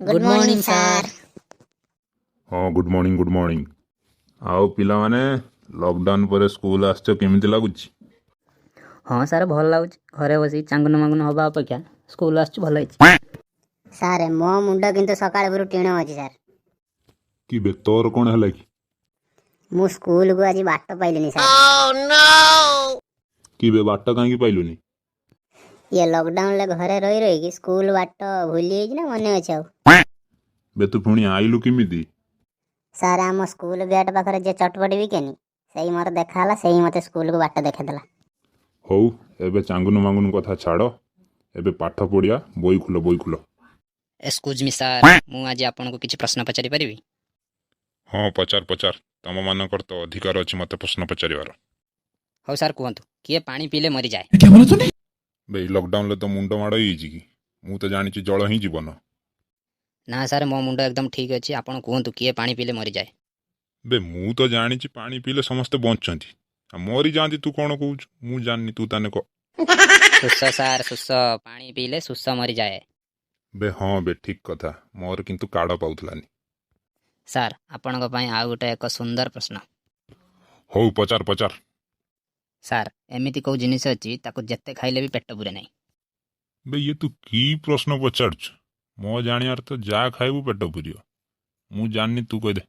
Good morning, sir. ହଁ, good morning, good morning. ଆଉ ପିଲାମାନେ, ଲକଡାଉନ୍ ପରେ ସ୍କୁଲ ଆସିଛ, କେମିତି ଲାଗୁଛି? ହଁ ସାର୍, ଭଲ ଲାଗୁଛି। ଘରେ ବସିକି ଚାଙ୍ଗୁନ ମାଙ୍ଗୁନ ହବା ଅପେକ୍ଷା ସ୍କୁଲ ଆସିଛୁ, ଭଲ ହେଇଛି। ସାର୍, ମୋ ମୁଣ୍ଡ କିନ୍ତୁ ସକାଳ ପହରୁ ଟିଣ ଅଛି ସାର୍। କି ବେ, ତୋର କ'ଣ ହେଲା କି? ମୁଁ ସ୍କୁଲକୁ ଆଜି ବାଟ ପାଇଲିନି ସାର୍। କି ବେ, ବାଟ କାହିଁକି ପାଇଲୁନି? ଇଏ ଲକଡାଉନରେ ଘରେ ରହି ରହିକି ସ୍କୁଲ ବାଟ ଭୁଲି ଯାଇଛି ନା, ମନେ ଅଛି ଆଉ? ବେ, ତୁ ପୁଣି ଆଇଲୁ କେମିତି? ସାର୍, ଆମ ସ୍କୁଲ ଗେଟ୍ ପାଖରେ ଯିଏ ଚଟପଟି ବିକେନି, ସେଇ ମୋର ଦେଖା ହେଲା। ସେଇ ମୋତେ ସ୍କୁଲକୁ ବାଟ ଦେଖେଇଦେଲା। ହଉ, ଏବେ ଚାଙ୍ଗୁନୁ ମାଙ୍ଗୁନୁ କଥା ଛାଡ଼, ଏବେ ପାଠ ପଢ଼ିବା। ବହି ଖୋଲ, ବହି ଖୋଲ। ଏକ୍ସକ୍ୟୁଜ୍ ମି ସାର୍, ମୁଁ ଆଜି ଆପଣଙ୍କୁ କିଛି ପ୍ରଶ୍ନ ପଚାରି ପାରିବି? ହଁ, ପଚାର ପଚାର। ତମମାନଙ୍କର ତ ଅଧିକାର ଅଛି ମୋତେ ପ୍ରଶ୍ନ ପଚାରିବାର। ହଉ ସାର୍, କୁହନ୍ତୁ, କିଏ ପାଣି ପିଇଲେ ମରିଯାଏ? ବେ, ଏଇ ଲକଡାଉନରେ ତ ମୁଣ୍ଡ ମାଡ଼ ହେଇଯାଇଛି କି? ମୁଁ ତ ଜାଣିଛି ଜଳ ହିଁ ଜୀବନ। ନା ସାର୍, ମୋ ମୁଣ୍ଡ ଏକଦମ ଠିକ୍ ଅଛି। ଆପଣ କୁହନ୍ତୁ, କିଏ ପାଣି ପିଇଲେ ମରିଯାଏ? ବେ, ମୁଁ ତ ଜାଣିଛି ପାଣି ପିଇଲେ ସମସ୍ତେ ବଞ୍ଚନ୍ତି ଆଉ ମରିଯାଆନ୍ତି। ତୁ କ'ଣ କହୁଛୁ? ମୁଁ ଜାଣିନି, ତୁ ତାନେ କହ। ଶୁଷ ସାର୍, ଶୁଷ। ପାଣି ପିଇଲେ ଶୁଷ ମରିଯାଏ। ବେ ହଁ ବେ, ଠିକ୍ କଥା। ମୋର କିନ୍ତୁ କାଡ଼ ପାଉଥିଲାନି। ସାର୍, ଆପଣଙ୍କ ପାଇଁ ଆଉ ଗୋଟେ ଏକ ସୁନ୍ଦର ପ୍ରଶ୍ନ। ହଉ, ପଚାର ପଚାର। ସାର୍, ଏମିତି କୋଉ ଜିନିଷ ଅଛି, ତାକୁ ଯେତେ ଖାଇଲେ ବି ପେଟ ପୁରେ ନାହିଁ? ବେ, ଇଏ ତୁ କି ପ୍ରଶ୍ନ ପଚାରୁଛୁ? ମୋ ଜାଣିବାରେ ତ ଯାହା ଖାଇବୁ ପେଟ ପୁରିବ। ମୁଁ ଜାଣିନି, ତୁ କହିଦେ।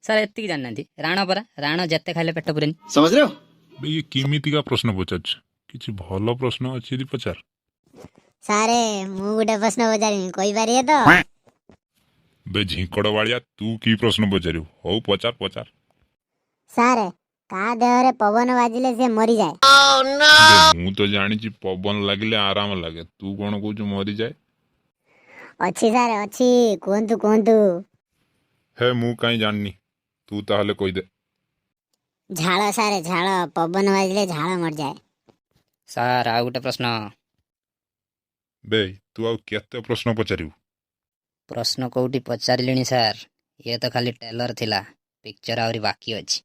ସାର୍, ଏତିକି ଜାଣିନାହାନ୍ତି? ରାଣ ପରା, ରାଣ ଯେତେ ଖାଇଲେ ପେଟ ପୁରେନି। समझ रहे हो? ବେ, ଇଏ କେମିତିକା ପ୍ରଶ୍ନ ପଚାରୁଛୁ? କିଛି ଭଲ ପ୍ରଶ୍ନ ଅଛି ଯଦି ପଚାର। ସାର୍, ମୁଁ ଗୋଟେ ପ୍ରଶ୍ନ ପଚାରିବି, କହିପାରିବେ ତ? ବେ ଝିଙ୍କଡ଼ ବାଳିଆ, ତୁ କି ପ୍ରଶ୍ନ ପଚାରିବୁ? ହଉ, ପଚାର ପଚାର। ସାର୍, କାହା ଦେହରେ ପବନ ବାଜିଲେ ସେ ମରିଯାଏ? ବେ, ମୁଁ ତ ଜାଣିଛି ପବନ ଲାଗିଲେ ଆରାମ ଲାଗେ। ତୁ କ'ଣ କହୁଛୁ ମରିଯାଏ? ଅଛି ସାର୍, ଅଛି। କୁହନ୍ତୁ କୁହନ୍ତୁ। ହେ, ମୁଁ କାହିଁ ଜାଣିନି, ତୁ ତାହେଲେ କହିଦେ। ଝାଳ ସାର୍, ଝାଳ। ପବନ ବାଜିଲେ ଝାଳ ମରିଯାଏ। ସାର୍, ଆଉ ଗୋଟେ ପ୍ରଶ୍ନ। ବେ, ତୁ ଆଉ କେତେ ପ୍ରଶ୍ନ ପଚାରିବୁ? ପ୍ରଶ୍ନ କୋଉଠି ପଚାରିଲିଣି ସାର୍, ଇଏ ତ ଖାଲି ଟ୍ରେଲର ଥିଲା, ପିକ୍ଚର ଆହୁରି ବାକି ଅଛି।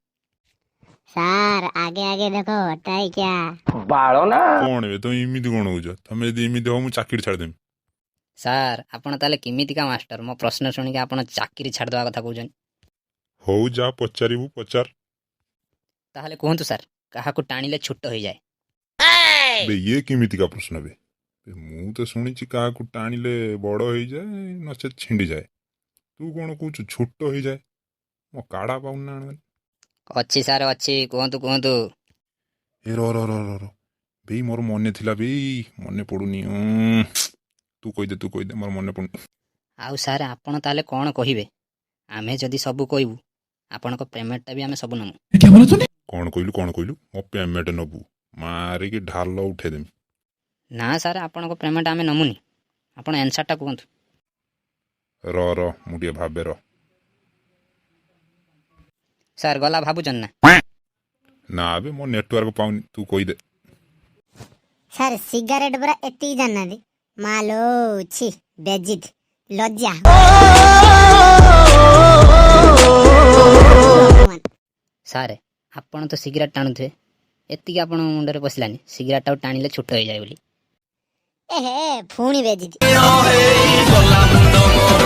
ସାର୍, आगे आगे देखो होता है क्या। କ'ଣ ବେ, ତମେ ଏମିତି କ'ଣ କହୁଛ? ତମେ ଯଦି ଏମିତି ହବ, ମୁଁ ଚାକିରି ଛାଡ଼ିଦେମି। ସାର୍, ଆପଣ ତାହେଲେ କେମିତିକା ମାଷ୍ଟର? ମୋ ପ୍ରଶ୍ନ ଶୁଣିକି ଆପଣ ଚାକିରି ଛାଡ଼ିଦେବା କଥା କହୁଛନ୍ତି। ହଉ, ଯାହା ପଚାରିବୁ ପଚାର। ତାହେଲେ କୁହନ୍ତୁ ସାର୍, କାହାକୁ ଟାଣିଲେ ଛୋଟ ହେଇଯାଏ? ବେ, ଇଏ କେମିତିକା ପ୍ରଶ୍ନ ବେ? ବେ, ମୁଁ ତ ଶୁଣିଛି କାହାକୁ ଟାଣିଲେ ବଡ଼ ହେଇଯାଏ, ନଚେତ୍ ଛିଣ୍ଡିଯାଏ। ତୁ କ'ଣ କହୁଛୁ ଛୋଟ ହେଇଯାଏ? ମୋ କାଡ଼ା ପାଉନି ନା ଆଣିବାନି। ଅଛି ସାର୍, ଅଛି। କୁହନ୍ତୁ କୁହନ୍ତୁ। ଏ ର ର ର ର ର ବେଇ, ମୋର ମନେ ଥିଲା ବେଇ, ମନେ ପଡ଼ୁନି। ତୁ କହିଦେ, ତୁ କହିଦେ, ମୋର ମନେ ପଡ଼ୁନି। ଆଉ ସାର୍, ଆପଣ ତାହେଲେ କ'ଣ କହିବେ? ଆମେ ଯଦି ସବୁ କହିବୁ, ଆପଣଙ୍କ ପେମେଣ୍ଟଟା ବି ଆମେ ସବୁ ନେବୁ। କ'ଣ କହିଲୁ? କ'ଣ କହିଲୁ? ମୋ ପେମେଣ୍ଟ ନେବୁ? ମାରିକି ଢାଲ ଉଠେଇଦେମି। ନା ସାର୍, ଆପଣଙ୍କ ପେମେଣ୍ଟ ଆମେ ନେବୁନି। ଆପଣ ଆନ୍ସରଟା କୁହନ୍ତୁ। ର ର, ମୁଁ ଟିକେ ଭାବେ, ର। ସାର୍, ଗଲା ଭାବୁଛନ୍ତି ନା? ନା ବେ, ମୋ ନେଟୱାର୍କ ପାଉନି, ତୁ କହିଦେ। ସାର୍, ସିଗାରେଟ ପରା। ଏତିକି ଜାଣିନାହାନ୍ତି? ମାଲୋ, ଛି, ବେଜିତ, ଲଜ୍ଜା। ସାର୍, ଆପଣ ତ ସିଗାରେଟ୍ ଟାଣୁଥିବେ, ଏତିକି ଆପଣଙ୍କ ମୁଣ୍ଡରେ ପଶିଲାନି, ସିଗାରେଟଟାକୁ ଟାଣିଲେ ଛୋଟ ହେଇଯାଏ ବୋଲି? ଏ ହେ, ପୁଣି ବେଜିତ। ଗଲା ମୁଣ୍ଡ ମୋର।